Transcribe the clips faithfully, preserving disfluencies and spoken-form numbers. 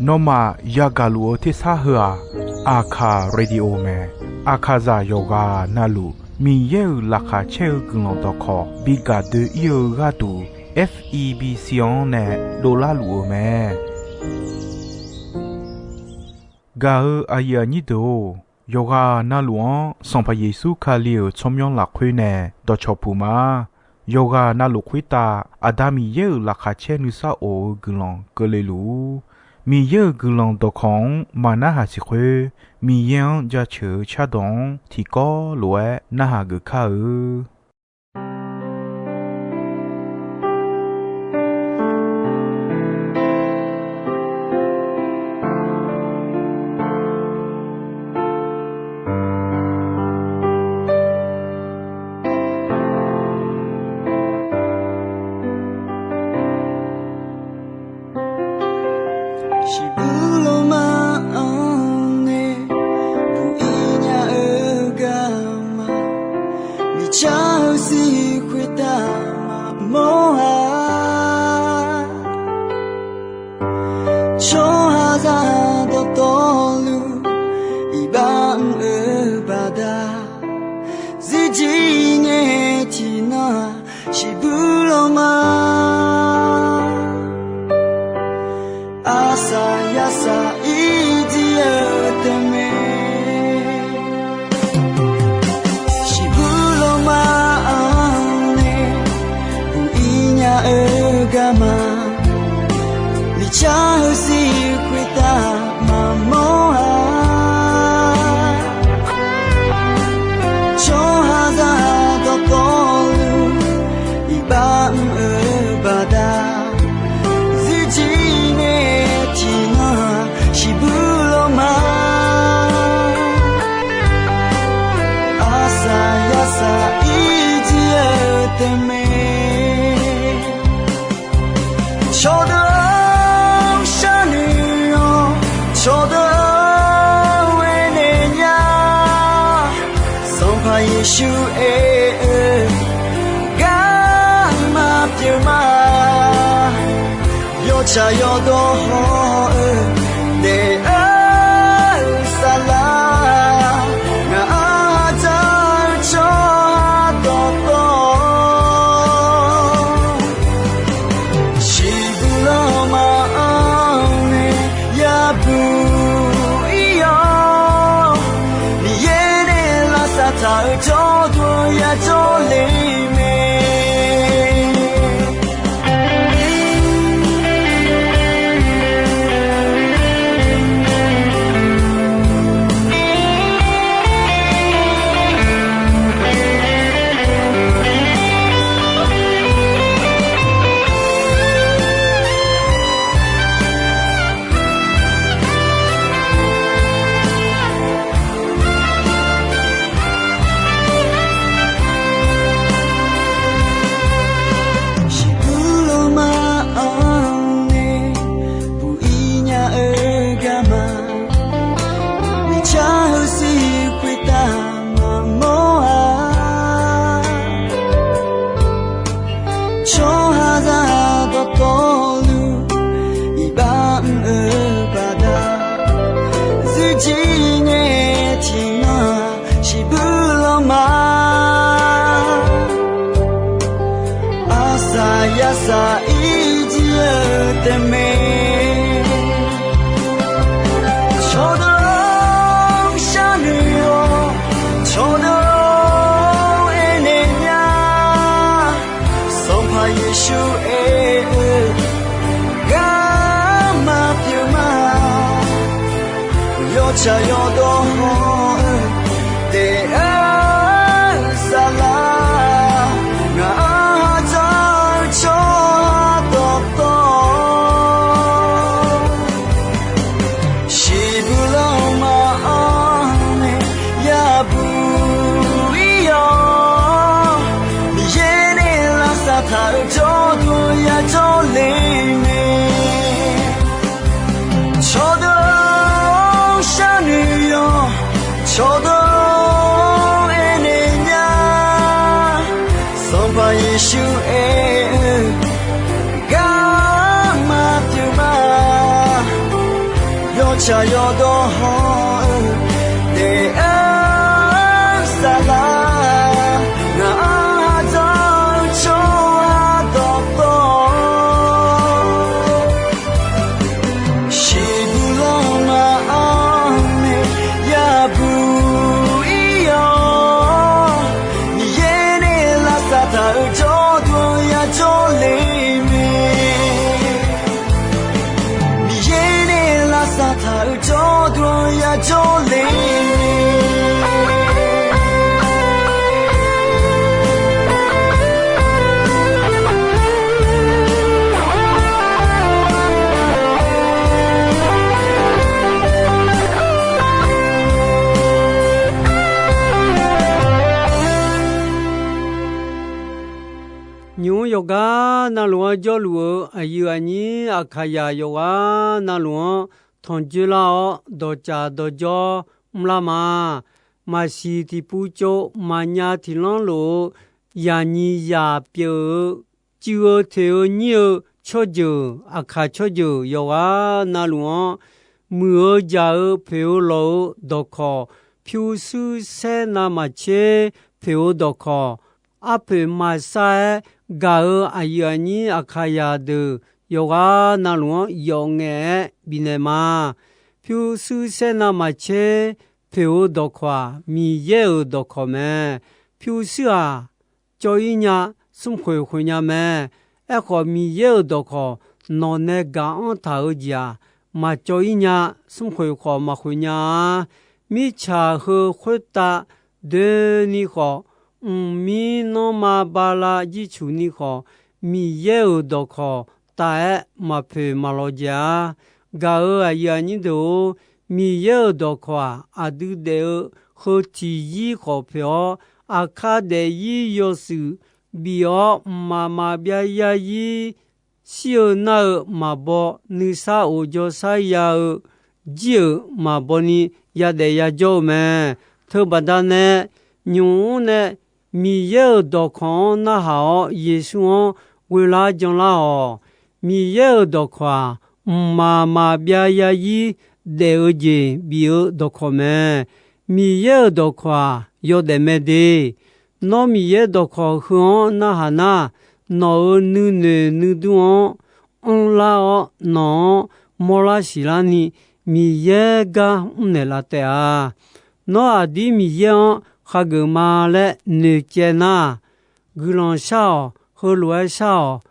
Nawmaf yagaq luf-eu tersar heu-aq, Aqkaq radio mae. Aqkaqzaq yawqghaq navluf Miqyaer-euq laqkhaq caer-eu guiqlanq dawqkawq bi gaq doe-ir-eu gharduq, F E B C-anr nae dovlar luf-eu mae. Gaq-eu aqyuif aqnyir deuq-or, yawqghaq navluf-anr Sanqpaq Yeqsur Kali-euq tsawrmyanr lafkhoer nae dawqcawq puq ma. Yawqghaq navluf khoertav Aqda Miqyaer-euq laqkhaq caer nuisar of-eu guiqlanq keuvle luf-ur. Miqyaer-euq guiqlanq dawqkawq-anr maq narhaq siq khoer, Miqyaer-anr jaceuq-eu cardawq-anr tiqkawv lof-aer narhaq geuf kar-eu. Shiqbuq lawma-anr nae buq-ir nya-eu garma, miqcar-eu sir khoertav maqmawr-a. Tsawrhaqzaq dawqtawvluf iqbax mr-eu baqda, zirjir ngae tiqnan-aq, shiqbuq lawma arsaq yarsaq irjir-eu tae mae. Shiqbuq lawma-anr nae buq-ir nya-eu garma, miqcar-eu sir khoertav maqmawr-a. Tsawrhaqzaq dawqtawvluf iqbax mr-eu baqda, zirjir ngae tiqnan-aq, shiqbuq lawma arsaq yarsaq irjir-eu tae mae. Cawqdeuq-or, sharnoeq-awq. Cawqdeuq-or, aernaeq nya. Sanqpaq Yeqsur aer-eu garma pyeuf ma. Yawtsaq yawdawr haw-eu daef-eu saflar, ngaq-anr dzaq-eu tsawrhaq dawqtawv, shiqbuq lawma-anr nae yabuq ir-awr, Miqyaer nae lavsav taq-eu jawrduq yajawr le mae. Shiqbuq lawma-anr nae buq-ir nya-eu garma, miqcar-eu sir khoertav maqmawr-a. Tsawrhaqzaq dawqtawvluf iqbax mr-eu baqda, zirjir ngae tiqnan-aq, shiqbuq lawma arsaq yarsaq irjir-eu tae mae. Cawqdeuq-or, sharnoeq-awq. Cawqdeuq-or, aernaeq nya. Sanqpaq Yeqsur aer-eu garma pyeuf ma. Yawtsaq yawdawr haw-eu daef-eu saflar, ngaq-anr dzaq-eu tsawrhaq dawqtawv, shiqbuq lawma-anr nae yabuq ir-awr, Miqyaer nae lavsav taq-eu jawrduq yajawr le mae. Cawqdeuq-or, sharnoeq-awq. Tsaq yawdawr hawr-eu daef-aer saflar, ngaq-anr ardawr-eu tsawrhaq dawqtawv, shiqbuq lanma-anr nae yabuq ir-awr, Miqyaer nae lavsav taq-euq jawrduq-anr yajawr le mae. Miqyaer nae lavsav taq-euq jawrduq-anr yajawr le mae. Nymq-mr yawqgar navluf-anr jawrluf-eu aqyuif aqnyir Aqkaqzaq yawqghaq navluf-anr tanqjoer lar-awr, dawqtsaf dawqjawr mrlar ma. Maqsiq tiqpov tsov maqnya tiqlanr lof-eu, yaqnyiq zaq pyeuf-eu, cuiv-eu teq-eu nyir-eu tsawrjeuq, Aqkaq tsawrjeuq yawqghaq navluf-anr, muiq-eu jaq-eu poeq-eu lawq-eu dawqkawq, pyurshuir saer navmaqtser poeq-eu dawqkawq, arpoeq maqsar-aer gaq-eu aqyuif aqnyir Aqkaqzaq deuq yawqghaq navluf-anr yawf ngaef-aer bifnaeq ma. Pyurshuir saer navmaqtser poeq-eu dawqkawq-aq, Miqyaer-euq dawqkawq mae. Pyurshuir-aq, cawv-ir nya, smrkhoeq khoeq nya mae. Aerkhawf, Miqyaer-euq dawqkawq nawq nae gaq-anr taq-eu jeq-aq, maqcawv-ir nya, smrkhoeq khawf maqkhoeq nya-a. Mirtsaq heu khoertav doeni khawf, mqmir nanrma bala jircuq ni khawf, Miqyaer-euq dawqkawq tav-aer maqpoeq maqlawq jeq-a. Gaq-euq aqyuif aqnyir deuq-or, Miqyaer-euq dawqkawq-aq, aqdui daef-eu heu tiq yir khawf poeq-awr, aqkar daef-ir yawshuif bif-awr, mqmaq maqbyav yarzir shir-eu nar-eu maqbaw, nuisar of jawrshar ya-eu jir-euq maqbaw ni yadaef yajawr-eu mae. Teubaqda nae, nymq-mr nae Miqyaer-euq dawqkawq-anr narhaq-awr, Yeqsur-anr ghoelar janlar-awq. Miqyaer-euq dawqkawq-aq, mqmaq maqbyav yarzir daef-eu jeq bif-eu dawqkawq mae. Miqyaer-euq dawqkawq-aq, yawdaef mae de. Nawr Miqyaer dawqkawq heu-anr narhaq nar, nawq-euq nuinoeq nuidur-anr anrlar-awr, nawq-anr mawrlar siqlar ni Miqyaer gar mrnaeq laf taef-a. Nawr aqdir Miqyaer-anr khageuf ma laer noeqcaev nar, guiqlanq shar-awq, heulof-aer shar-awq.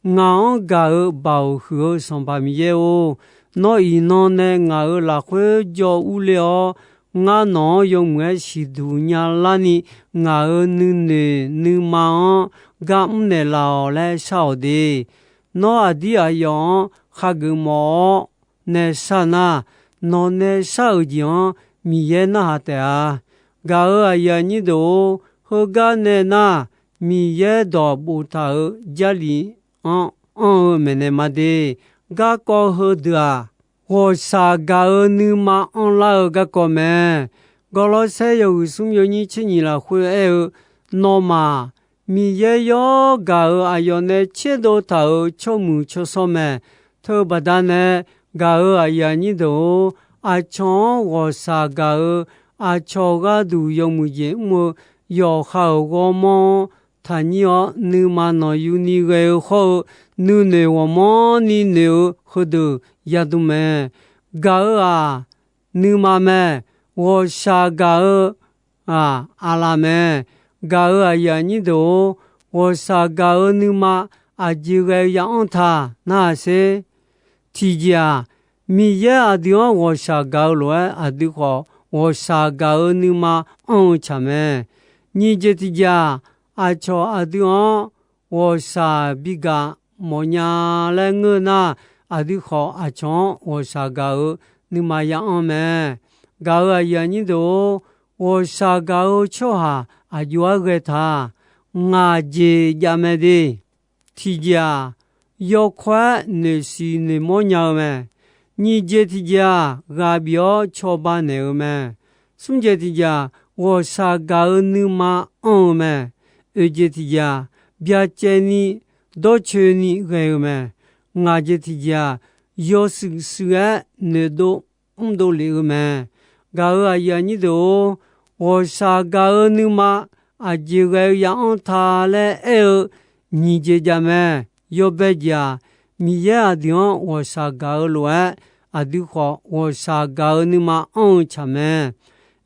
Ngaq-anr gaq-eu Baoq huiq-eu Sanqpaq Miqyaer-or, nawr iqnan nae ngaq-euq lafkhoer jawv urler-awr, ngar nawq-anr yawmuiq-aer siqduq nyalar ni, ngaq-euq nuinoeq nuima-anr gar mrnaeq laf-awq laer shar-awq de. Nawr aqdir aqyawf-anr khageuf mawf-awr nae shar nar, nawq nae shar-euq jeq-anr Miqyaer narhaq taef-a. Gaq-euq aqyuif aqnyir deuq-or, heugar nae nar, Miqyaer dawq boftaq-euq Jarlif-anr anr-eu maeqnaeq ma de. Garkawv heudeuq-aq, ghawqshaq gaq-eu nuima anrlar-eu garkawv mae. Gawrlawrsaer yawhuiq smr yawnyir tser nyiq lafkhoer aer-eu, nawmaf Miqyaer yawr gaq-euq aqyawf nae tserdov taq-euq tsawrmuiq tsawrshawr mae. Teubaqda nae gaq-euq aqyuif aqnyir deuq-or, aqcawq-anr ghawqshaq gaq-eu aqcawq gharduq yawmuiq jeq mr-eu yawqha-euq ghawrmawr-anr taqnyir-awr, nuima nanqyuni ghae-eu hawr-eu nuinoeq ghawqmanrni noeq-eu heudeuq yadm mae. Gaq-euq-aq, nuima mae. Ghawqshaq gaq-eu-aq, aqlaf mae. Gaq-euq aqyuif aqnyir deuq-or, ghawqshaq gaq-eu nuima aqjeq ghae-eu ya anr ta nar-aq sher. Tiqjeq-aq, Miqyaer aqdui-anr ghawqshaq gaq-eu lof-aer, aqdui khawf ghawqshaq gaq-eu nuima anr-eu tsaq mae. Nyiq jeq tiqjeq-aq, aqcawq aqdui-anr ghawqshaq bigaq mawfnya laer ngeur nar, aqdui khawf aqcawq-anr ghawqshaq gaq-eu nuima ya anr mae. Gaq-euq aqyuif aqnyir deuq-or, ghawqshaq gaq-eu tsawrhaq aqjox-aer ghae ta. Ngaq jeq jav mae de. Tiqjeq-aq, yawkawr-aer noeqsiq noeqmawr nya-eu mae. Nyiq jeq tiqjeq-aq, ghaq bif-awr cawba naeq-eu mae. Smr jeq tiqjeq-aq, ghawqshaq gaq-eu nuima anr-eu mae. Oeq jeq tiqjeq-aq, byacaevni dawrcoeni ghae-eu mae. Ngaq jeq tiqjeq-aq, yawshuif shuif-aer noeqdov mrdov lef-eu mae. Gaq-euq aqyuif aqnyir deuq-or, ghawqshaq gaq-eu nuima aqjeq ghae-eu ya'anr ta laer aer-eu nyiq jeq jav mae. Yawbae jeq-aq, Miqyaer aqdui-anr ghawqshaq gaq-eu lof-aer, aqdui khawf ghawqshaq gaq-eu nuima anr-eu tsaq mae.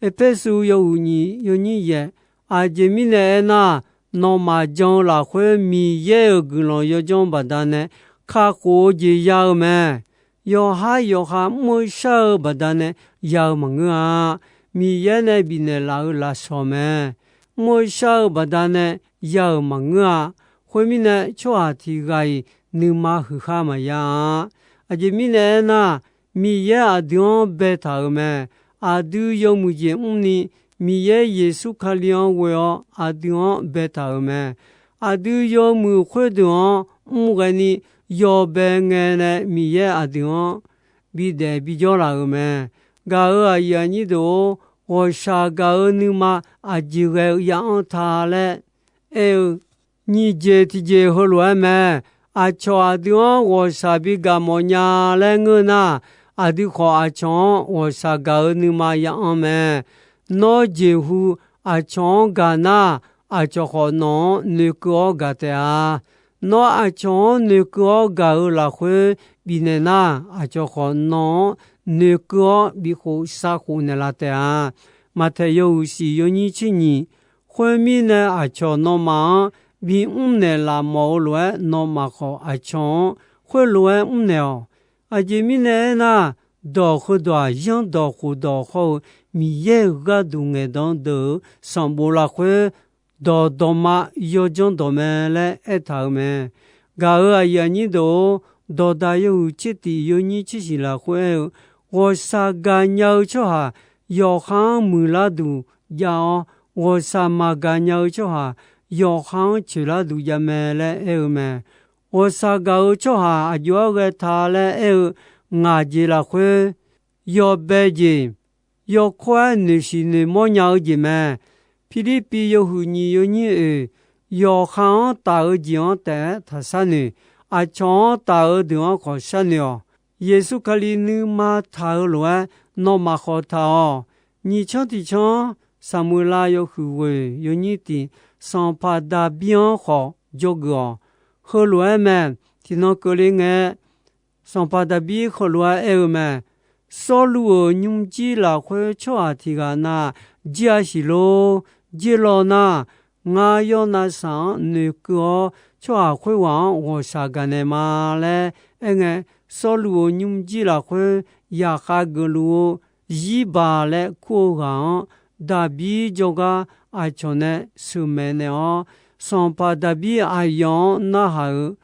Erpersu yawhuiq nyiq yawnyir yaeq, aqjeq mirnae aernar, nawmaf jan-eu lafkhoer Miqyaer-euq guiqlanq yawdzanr baqdanae kakhof-eu jeq ya-eu mae. Yawqhar yawqha mr-eu shar-eu baqdanae ya-eu maqngeur-a. Miqyaer nae bifnaeq laf-euq lafsawq mae. Mr-eu shar-eu baqdanae ya-euq maqngeur-a. Khoermirnae, tsawrhaq tiq ghaq-iq nuima huiqkhar maqya-a. Aqjeq mirnae aernar, Miqyaer aqdui-anr baetaq-euq mae. Aqdui yawmuiq jeq mrni, Miqyaer Yeqsur Kali-anr ghoe-awr aqdui-anr baetaq-euq mae. Aqdui yawmuiq khoerdeuq-anr mr ghaeni, yawbae ngae nae Miqyaer aqdui-anr bidaef bijawr laf-euq mae. Gaq-euq aqyuif aqnyir deuq-or, ghawqshaq gaq-eu nuima aqjeq ghae-eu ya'anr ta laer aer-eu nyiq jeq tiqjeq heulof-aer mae. Aqcawq aqdui-anr ghawqshaq bi gaq mawfnya laer ngeur nar, aqdui khawf aqcawq-anr ghawqshaq gaq-eu nuima ya'anr mae. Nawr jeqhu aqcawq-anr gaq nar, aqcawq khawf nawq-anr noeqkeuv-awr gaq taef-a. Nawr aqcawq-anr noeqkeuv-awr gaq-eu lafkhoer bifnaeq nar, aqcawq khawf nawq-anr noeqkeuv-awr bikhof savkhof naeqlaf taef-a. Maqtaeq yawhuiq siq yawnyir tser nyiq, khoermirnae aqcawq nawmaf-anr bimr naeqlaf mawf-eu lof-aer, nawmaf khawf aqcawq-anr khoerlof-aer mrnaeq-awq. Aqjeq mirnae aernar, dawq heudawq-aq, yanrdawq khofdawq hawr-eu Miqyaer-euq gharduq ngaeqdan deuq-euq sanqbof lafkhoer dawqdawqma yawdzanr dawq mae laer aertaq-euq mae. Gaq-euq aqyuif aqnyir deuq-or, dawqdaq yawhuiq tser tiq yawnyir tser siq lafkhoer aer-eu, ghawqshaq gaqnya-eu tsawrhaq yawqha-anr muiqlar duq jav-awr, ghawqshaq maqgaq nya-eu tsawrhaq yawqha-anr coeqlar duq jav mae laer aer-eu mae. Ghawqshaq gaq-eu tsawrhaq aqjox-aer ghae ta laer aer-eu ngaq jeq lafkhoer, yawbae jeq, yawkawr-aer noeqshiq noeqmawr nya-eu jeq mae. Pirlirpiv yawhuiq nyiq yawnyir oeq, yawqha-anr taf-eu jeq-anr taef-aer taqshar noeq, aqcawq-anr taf-eu deuq-anr khawf sharnoeq-awq. Yeqsur Kali nuima taq-eu lof-aer nawmaf khawf taq-awq. Nyiq canr tiq canr, Saqmuiqlav yawhuiq ghoeq yawnyir tiq, sanqpaq Daqbir-anr khawf dzawgeuf-awq. Heulof-aer mae. Tiqnan keuvle ngae, sanqpaq Daqbir heulof-aer aer-eu mae. Sawrluv-euq nymrjir lafkhoer tsawrhaq tiq ghaq na jir-a siq lor. Jir law nar, ngar Yawrnavshaq-anr noeqkeuv-awr, tsawrhaq khoerghaq-anr ghawqshaq gaqnaeq ma laer aerngae, Sawrluv-euq nymrjir lafkhoer yaqkhav geufluf-eu Zirbaq laer kur-eu ghaq-anr, Daqbir jawrgar aqcawq nae sheuqmaeq naeq-awr, sanqpaq Daqbir aqyawf-anr narhaq-euq,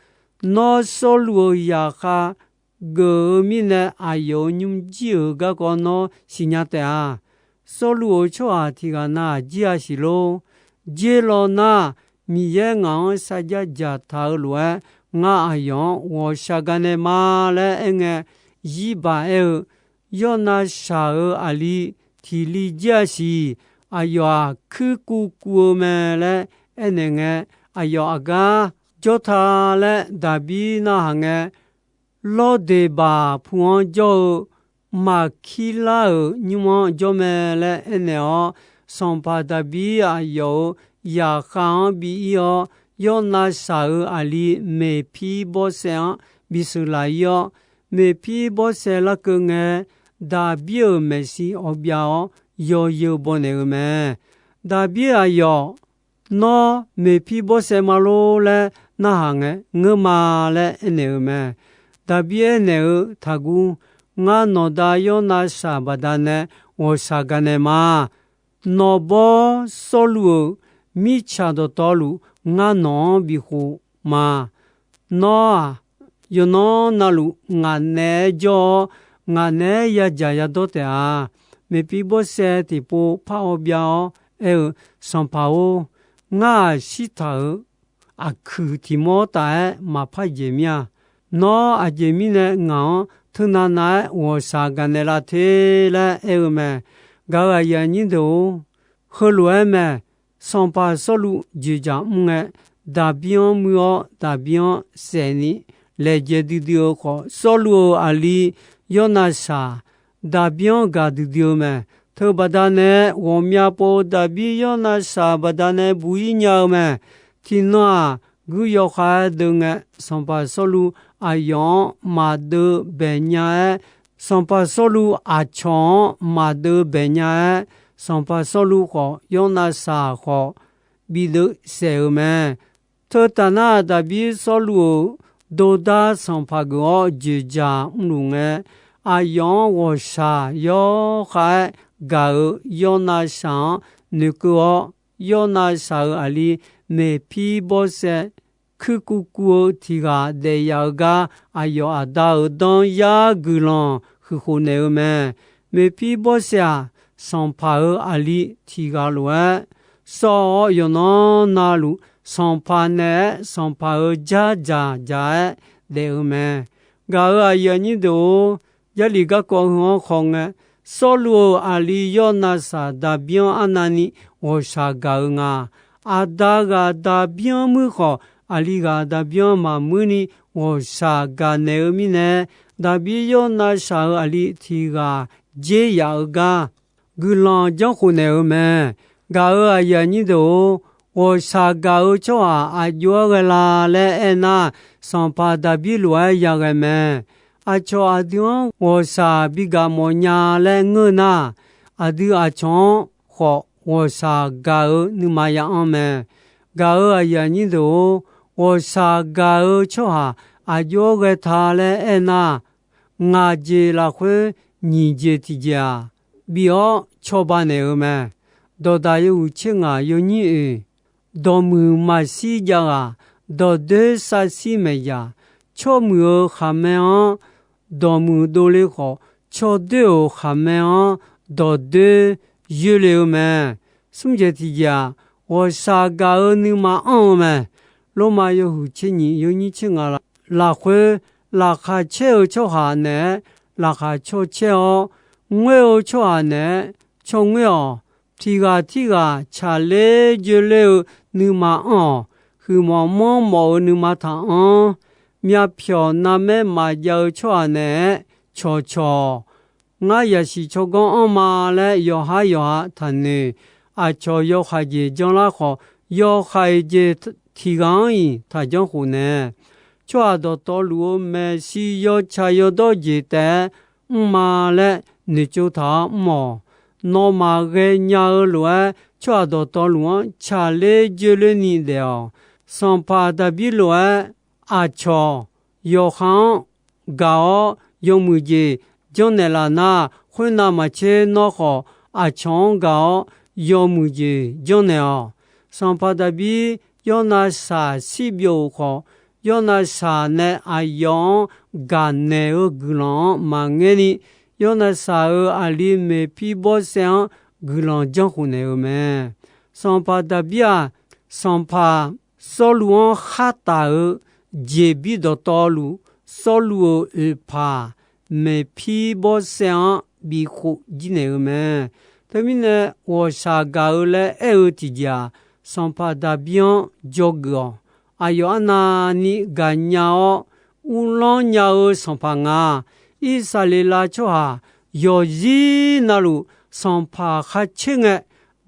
Nawr Sawrluv-euq yaqkhav geuf-eu mirnae, aqyawf-euq nymrjir-euq garkawv nawr siqnya taef-a. Sawrluv-euq tsawrhaq tiq ghaq na jir-a siq lor. Jir law nar, Miqyaer ngaq-anr sarjax dzaqtaq-eu lof-aer, ngar aqyawf-anr ghawqshaq gaqnaeq ma laer aerngae, Zirbaq aer-eu, Yawrnavshaq-euq aqli tiq li jir-a siq. Aqyawf-aq, kuirkuv kuv-eu mae laer aernaeq ngae, aqyawf aqgar jawr ta laer Daqbir narhaq ngae, Lawrdeqbaq pu-anr jawr-eu Maqkirlar-euq nymr-anr jawr mae laer aernaeq-awr, sanqpaq Daqbir aqyawf-euq yaqkhav-anr bi ir-awr, Yawrnavshaq-euq aqli Meqpirbawrsaev-anr bisheuq laf ir-awr, Meqpirbawrsaev larkeuv ngae, Daqbir-euq maeqshi awbyav-awr, yawzeu baw naeq-eu mae. Daqbir aqyawf, Nawr Meqpirbawrsaev ma lor laer narhaq ngae, Ngeur ma laer aernaeq-eu mae. Daqbir aernaeq-eu, Taqguv. Ngar nawqda Yawrnavshaq baqdanae ghawqshaq gaqnaeq ma. Nawqbawr Sawrluv-euq mirtsaq dawqtawvluf ngar nawq-anr bifkhof ma. Nawr-aq, yawqnan navluf ngaq naeq-aer jawr-awr, ngaq naeq-aer yadzaq yadawr taef-a. Meqpirbawrsaev tiqpov par awbyav-awr aer-eu, Sanqpaq-or, ngar-aq shirtaq-euq aqkuiq tiq mawr taf-aer maqpar dzaeq mir-a. Nawr aqjeq mirnae ngaq-anr teunav nav-aer ghawqshaq gaqnaeq laf te laer aer-eu mae. Gaq-euq aqyuif aqnyir deuq-or, heulof-aer mae. Sanqpaq Sawrluv dzoeqdzaq mr ngae, Daqbir-anr muir-awr, Daqbir-anr saef ni laejae duidui-eu khawf, Sawrluv-euq aqli Yawrnavshaq daqbir-anr gaq duidui-eu mae. Teubaqda nae ghawqmya pov-eu daqbir Yawrnavshaq baqdanae buq-ir nya-eu mae. Tiqnan-aq, guir yawkhav-aer deuv ngae, sanqpaq Sawrluv aqyawf-anr maqdeuv baeq nya-aer, sanqpaq Sawrluv aqcawq-anr maqdeuv baeq nya-aer, sanqpaq Sawrluv khawf Yawrnavshaq khawf bideuv saef-euq mae. Teutaq nar, daqbir Sawrluv-euq dordar sanqpaq geuf-awr joeqjaq mrluf ngae, aqyawf-anr ghawqshaq yawkhav-aer gaq-euq Yawrnavshaq-anr noeqkeuv-awr, Yawrnavshaq-euq aqli Meqpirbawrsaev kuirkuv kuv-eu tiq ghaq daef yaf-eu gar, aqyawf aqda-euq danr yar guiqlanq huiqkhof naeq-eu mae. Meqpirbawrsaev-aq, sanqpaq-euq aqli tiq ghaq lof-aer sawr-awr, yawqnan navluf sanqpaq naeq-aer sanqpaq-euq jardzaq dzaq-aer daef-eu mae. Gaq-euq aqyuif aqnyir deuq-or, Jarlif garkawv heu-anr khawf ngae, Sawrluv-euq aqli Yawrnavshaq daqbir-anr arnavni ghawqshaq gaq-eu nga. Aqda ghaq daqbir-anr muir khawf, aqli ghaq daqbir-anr maqmuir ni ghawqshaq gaq naeq-eu mirnae, daqbir Yawrnavshaq-euq aqli tiq ghaq dzer yaf-eu gar guiqlanq janrkhof naeq-eu mae. Gaq-euq aqyuif aqnyir deuq-or, ghawqshaq gaq-eu tsawrhaq aq jov-aer ghae la laer aernar, sanqpaq daqbir lof-aer yaghae mae. Aqcawq aqdui-anr ghawqshaq bigaq mawfnya laer ngeur nar, aqdui aqcawq-anr khawf ghawqshaq gaq-eu nuima ya-anr mae. Gaq-euq aqyuif aqnyir deuq-or, ghawqshaq gaq-eu tsawrhaq aq jov-aer ghae ta laer aernar, ngaq jeq lafkhoer nyiq jeq tiqjeq-aq, bif-awr cawba naeq-eu mae. Dawqdaq yawhuiq tser ngaq yawnyir oeq, dawqmuiq maqshir jav ghaq, dawqdoer savshir maeq yaq, tsawrmuiq-euq khaqmae-anr dawqmuiq dovle khawf, tsawrdoer-euq khaqmae-anr dawqdoer yoerle-eu mae. Smr jeq tiqjeq-aq, ghawqshaq gaq-eu nuima anr-eu mae. Lormav yawhuiq tser nyiq yawnyir tser ngaq lafkhoer, laqkhaq caer-eu tsawrhaq naeq-aer laqkhaq caw caer-awr, ngoer-eu tsawrhaq naeq-aer caw ngoer-awq. Tiq ghaq tirghaq tsaqler joerler-eu nuima anr-awq. Huiqmawf manrmawf-eu nuima taq anr. Myavpyawq narmaer maqjav-eu tsawrhaq naeq-aer cawqcawq-awq. Ngar yasiq tsawrganr anrma laer yawqhar yawqha taqnoeq. Aqcawq yawkhav jeq janrlar khawf, yawkhav-iq jeq tiq ghaq-anr-iq taqjanr khof nae. Tsawrhaq dawqtawvluf-eu maeqshi yawtsaq yawdawr jeq taef-aer mrma laer noeqtsov taq-awr mr-awq. Nawmaf ghaenya-eu lof-aer, tsawrhaq dawqtawvluf-anr tsaqler joerler ni daef-awq. Sanqpaq Daqbir lof-aer, aqcawq yawqha-anr gaq-awr yawmuiq jeq janrnaeq laf nar, khoernav maqtser nawr khawf aqcawq-anr gaq-awr yawmuiq jeq janrnaeq-awq. Sanqpaq Daqbir Yawrnavshaq shirbyov-euq khawf, Yawrnavshaq nae aqyawf-anr gaqnaeq-eu guiqlanq-anr maqngaer ni, Yawrnavshaq-euq aqli Meqpirbawrsaev-anr guiqlanq janrkhof naeq-eu mae. Sanqpaq Daqbir-aq, sanqpaq Sawrluv-anr khartaf-eu jeqbir dawqtawvluf, Sawrluv-euq oeqpaq Meqpirbawrsaev-anr bifkhof jir naeq-eu mae. Teumirnae, ghawqshaq gaq-eu laer aer-eu tiqjeq-aq, sanqpaq Daqbir-anr dzawgeuf-awq. Aqyawf arnavni gaqnya-awr uvlanr nya-eu sanqpaq nga. Irsaqleqlav tsawrhaq yawqzir navluf sanqpaq khar caer ngae,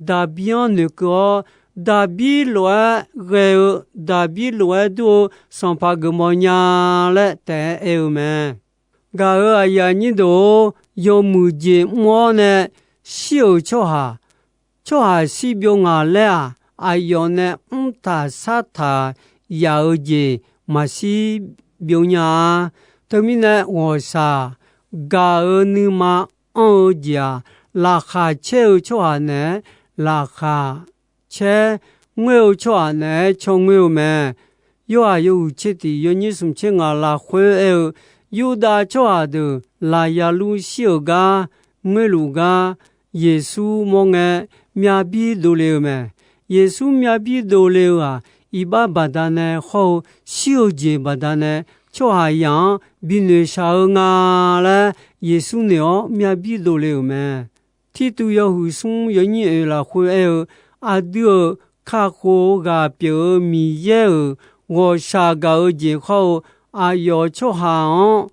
Daqbir-anr noeqkeuv-awr, Daqbir lof-aer ghae-eu, Daqbir lof-aer dur-eu sanqpaq geufmawf nya laer taef-aer aer-eu mae. Gaq-euq aqyuif aqnyir deuq-or, yawmuiq jeq mr-awr nae shir-euq tsawrhaq, tsawrhaq shirbyov ngaq laer-aq, aqyawf nae mrtaq shartaq yaf-eu jeq maqshir byov nya-a. Teumirnae, ghawqshaq gaq-eu nuima anr-eu jeq-aq, laqkhaq caer-eu tsawrhaq naeq-aer laqkhaq caer, ngoer-eu tsawrhaq naeq-aer caw ngoer-eu mae. Yorhaq yawhuiq tser tiq yawnyir smq tser ngaq lafkhoer aer-eu, Yurdav tsawrhaq deuq laqya lur shir-euq gar, ngoerluf gar, Yeqsur mawr ngae, myavbir dovle-eu mae. Yeqsur myavbir dovle-eu-aq, iqbax baqdanae hawr-eu shir-eu jeq baqdanae tsawrhaqzaq-anr binoeq shaq-eu nga laer Yeqsur noeq-awr myavbir dovle-euq mae. Tirtuv yawhuiq smr yawnyir oeq lafkhoer aer-eu, aqdui-euq kakhof-eu ghaq pyeuf-eu Miqyaer-euq ghawqshaq gaq-eu jeq hawr-eu, aqyawf tsawrhaq-anr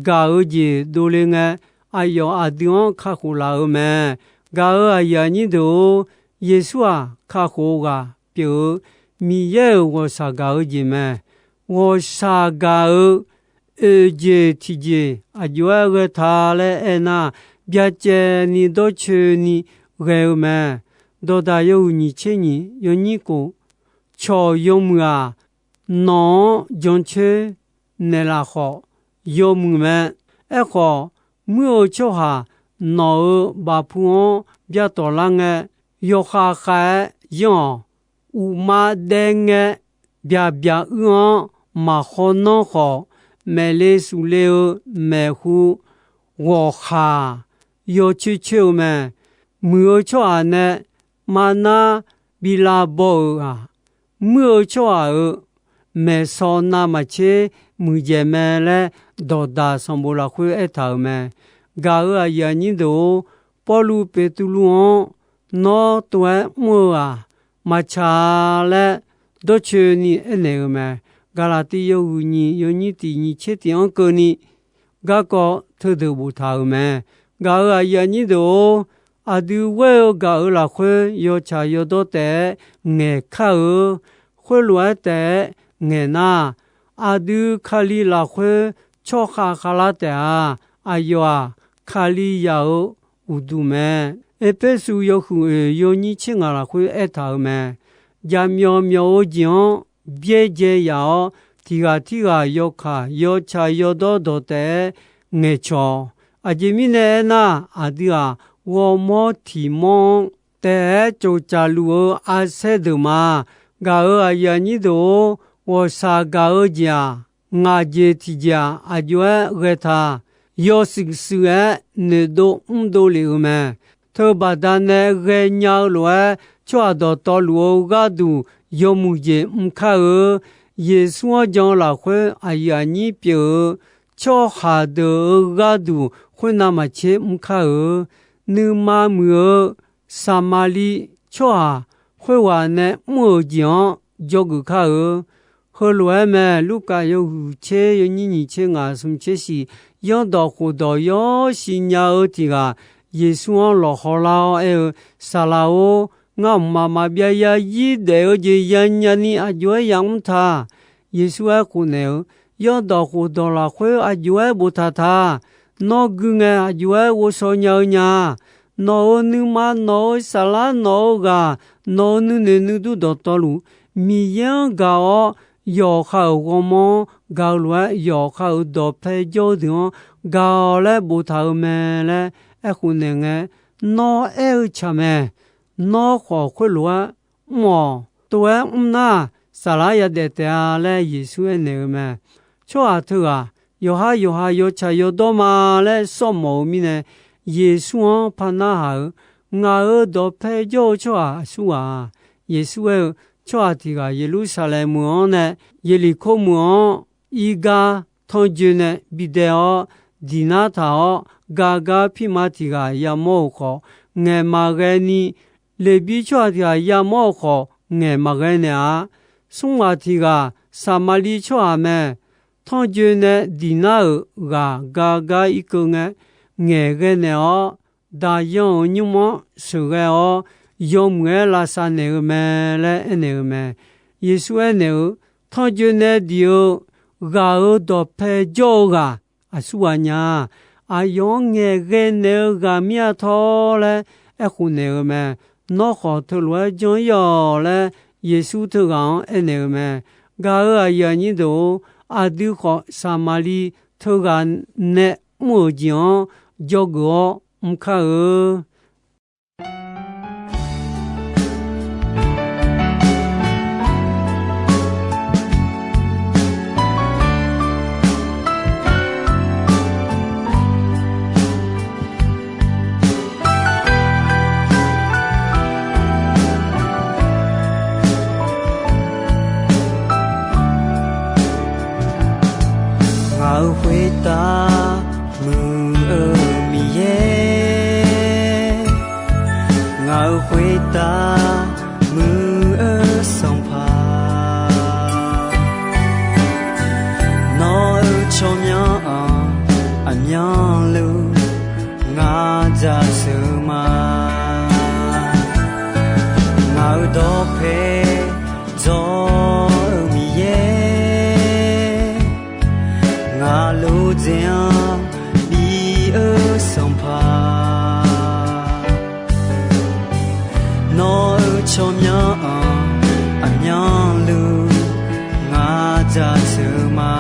gaq-eu jeq dovle ngae, aqyawf aqdui-anr kakhof laf-eu mae. Gaq-euq aqyuif aqnyir deuq-or, Yeqsur-aq, kakhof-eu ghaq pyeuf-eu Miqyaer-euq ghawqshaq gaq-eu jeq mae. Ghawqshaq gaq-eu oeq jeq tiqjeq aqjox-aer ghae ta laer aernar, byacaevni dawrcoeni ghae-eu mae. Dawqdaq yawhuiq nyiq tser nyiq yawnyir khof, cawq yawmuiq-aq, nawq-anr jancoer naeqlaf khawf yawmuiq mae. Aerkhawf, muir-eu tsawrhaq nawq-euq bafpu-anr byatawq lar ngae, yawkhav khav-aer yanr-awq. Uqma daev ngae, byaq byaq uir-anr maqkhaw nanr khawf, maeqle sufle-eu maeqhu ghawqkhaq yawcoer coer-eu mae. Muiq-eu tsawrhaq nae marnar bi lavbaw-euq-aq, muir-eu tsawrhaq-euq maeqsaw navmaqtser muiqdzaeq mae laer, dawqdaq sanqbof lafkhoer aertaq-euq mae. Gaq-euq aqyuif aqnyir deuq-or, Pawrluv Beqtuvluv-anr nawr tov-aer mr-eu-aq, maqtsaq-a laer dawrcoeni aernaeq-eu mae. Gaqlaqtiv yawhuiq nyiq yawnyir tiq nyiq tser tiq-anr keuvni garkawv teudeuq boftaq-euq mae. Gaq-euq aqyuif aqnyir deuq-or, aqdui ghoer-eu gaq-euq lafkhoer yawtsaq yawdawr taef-aer ngaeq kar-eu. Khoerlof-aer taef-aer ngaeq nar, aqdui Kali lafkhoer tsawrkhav khavlar taef-a. Aqyawf-aq, Kalizaq-euq uqduq mae. Erpersu yawhuiq oeq yawnyir tser ngaq lafkhoer aertaq-euq mae. Jaqmyawf myawf-eu jeq-anr byaerdzae yaf-awr, tiq ghaq tirghaq yawkaq yawtsaq yawdawr dawq taef-aer ngaeqcawq. Aqjeq mirnae aernar, aqdui-aq, ghawrmawr tiq mawr-anr taef-aer cawqcaqluf-eu arsaer deuq ma. Gaq-euq aqyuif aqnyir deuq-or, ghawqshaq gaq-eu jeq-aq, ngaq jeq tiqjeq-aq, aqjox-aer ghae ta. Yawshuif shuif-aer noeqdov mrdov lef-euq mae. Teubaqda nae ghaenya-eu lof-aer, tsawrhaq dawqtawvluf-eu gharduq yawmuiq jeq mr kar-eu. Yeqsur-anr jan-eu lafkhoer aqyuif aqnyir pyeuf-eu tsawrhaq deuq-euq gharduq khoernav maqtser mr kar-eu. Nuima muiq-eu Saqmaqliv tsawrhaq khoerghaq nae mr-euq jeq-anr dzawgeuf kar-eu. Heulof-aer mae. Lurkaf yawhuiq tser yawnyir nyiq tser ngaq smq tser shiq, yanrdawq khofdawq yawr siqnya-eu tiq ghaq Yeqsur-anr lawqhaw lar-awr aer-eu, Saqlaq-or, ngar mqmaq maqbyav yarzir daef-eu jeq yanya ni aqjox-aer yamr ta. Yeqsur aer khofnaeq-eu, Yanrdawq khofdawq lafkhoer aqjox-aer boftaq ta. Nawr gui ngae aqjox-aer ghovshaw nya-eu nya. Nawq-euq nuima, nawq-euq saflar, nawq-euq ghaq, nawq-euq nuinoeq nuidur dawqtawvluf, Miqyaer-anr gaq-awr, yawqha-euq ghawrmawr-anr gaq-eu lof-aer, yawqha-euq dawqpae jawr-eu deuq-anr gaq-awq laer boftaq-euq mae laer aerkhof naeq ngae, nawr aer-eu tsaq mae. Nawr khawf khoerlof-aer mr-awq. Tov-aer mr nar, saflar yadaef taef-a laer Yeqsur aernaeq-eu mae. Tsawrhaq teughaq yawqha yawqha yawtsaq yawdawr ma laer sawr mawf-eu mirnae, Yeqsur-anr par narhaq-euq, Ngaq-euq dawqpae jawr-eu tsawrhaq aqsur ghaq-a? Yeqsur aer-eu, Tsawrhaq tiq ghaq Yeqlursaqlaeq meuq-anr nae Yeqliqkor meuq-anr irgar tanrjoe nae bidae-awr, diq nar taq-awr, gar gar pirma tiq ghaq yamawr-euq khawf, ngaeq maqghae ni, Leqbir tsawrhaq tiq ghaq yamawr-euq khawf, ngaeq maqghae naeq-a. Smrghaq tiq ghaq Saqmaqliv tsawrhaq mae. Tanrjoe nae diq nar-euq ghaq gar gar irkeuv ngae, ngaeqghae naeq-awr, daqyan-euq nymr-anr sheuqghae-awr, yawmuiq-aer lavsav naeq-eu mae laer aernaeq-eu mae. Yeqsur aernaeq-eu, Tanrjoe nae diq-eu ghaq-euq dawqpae jawr-eu ghaq aqsur ghaq nya. Aqyawf-anr ngaeqghae naeq-eu ghaq mir-a tawr laer aerkhof naeq-eu mae. Nawr khawf teulof-aer janr-ir-awq laer Yeqsur teughaq-anr aernaeq-eu mae. Gaq-euq aqyuif aqnyir deuq-or, aqdui khawf Saqmaqliv teughaq nae mr-euq jeq-anr dzawgeuf-awr mr kar-eu. Ngaq-euq khoertav muiq-eu Miqyaer, ngaq-euq khoertav muiq-eu Sanqpaq, nawq-euq tsawrmyanr-anr aqmyanluf Ngaq lof dzaeq-anr bi-eu Sanqpaq, nawq-euq tsawrmyanr-anr aqmyanluf ngar jaceuq ma.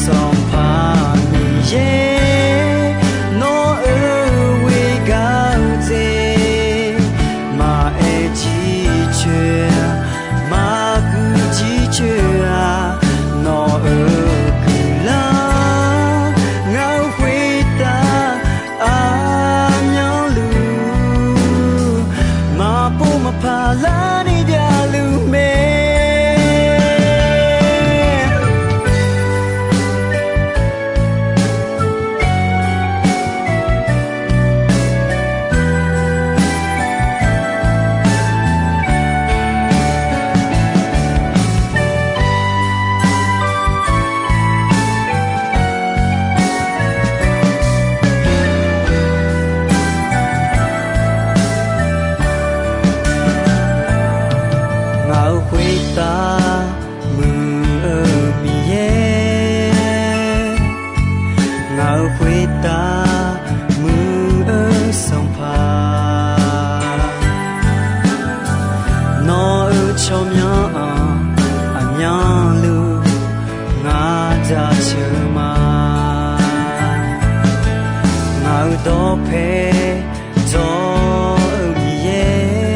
Sanqpaq Miqyaer, nawq-euq ghoer gar-eu dzaeq, maqaer jircoer-a, maqguiq jircoer-a, nawq-euq guiqlanq ngar-eu khoertav aqmyanluf maqpov maqpaq larni javluf mae. Ngaq-euq khoertav muiq-eu Miqyaer, ngaq-euq khoertav muiq-eu Sanqpaq, nawq-euq tsawrmyanr-anr aqmyanluf ngar jaceuq ma. Ngaq-euq dawqpae dawq-eu Miqyaer,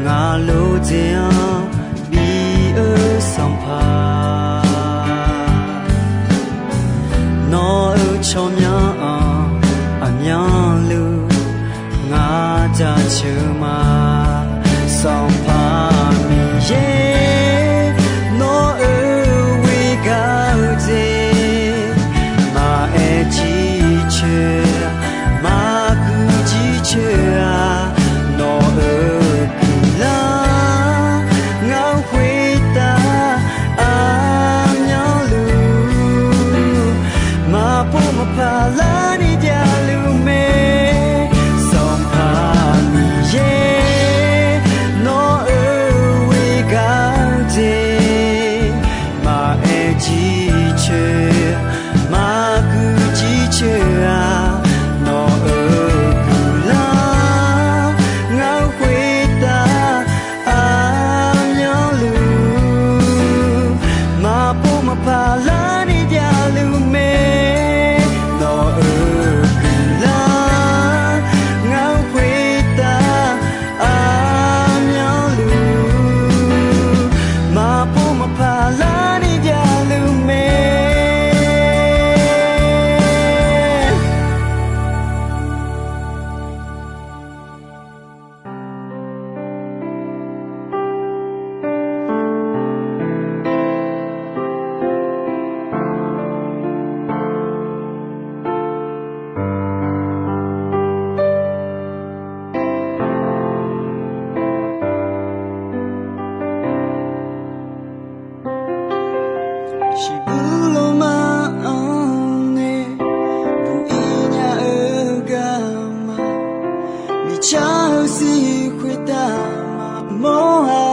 ngaq lof dzaeq-anr bi-eu Sanqpaq, nawq-euq tsawrmyanr-anr aqmyanluf ngar jaceuq ma. Sanqpaq Miqyaer, nawq-euq ghoer gar-eu dzaeq, maqaer jircoer-a, maqguiq jircoer-a, nawq-euq guiqlanq ngar-eu khoertav aqmyanluf maqpov maqpaq larni javluf mae. Sanqpaq Miqyaer, nawq-euq ghoer gar-eu dzaeq, maqaer jircoer-a, maqguiq jircoer-a, nawq-euq guiqlanq ngar-eu khoertav aqmyanluf maqpov maqpaq larni javluf mae. Nawq-euq guiqlanq ngar-eu khoertav aqmyanluf maqpov maqpaq larni javluf mae. Shiqbuir loma-anr nae buq-ir nya-eu garma, miqcar-eu zir khoertav maqmawr-a.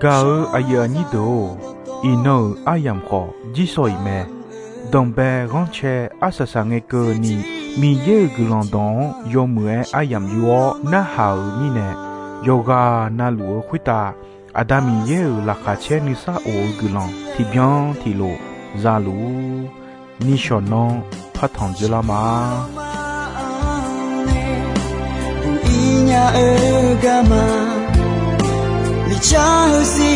Gaq-eu aqyuif aqnyir deuq-or, iqnan-euq aryamq khawf jirshaw-iq mae. Danqbae ghanrcae arsaq saq ngae keuvni, Miqyaer-euq guiqlanq dawq-anr yawmuiq-aer aryamq yur-awr narhaq-euq mirnae, yawqghaq navluf-eu khoertav Aqda Miqyaer-euq laqkhaq caer nuisar of-eu guiqlanq tiqbyan tiqlof za luf-ur. Nishawq nanr partanq dzeurlar ma. Buq-ir nya-eu garma, miqcar-eu zir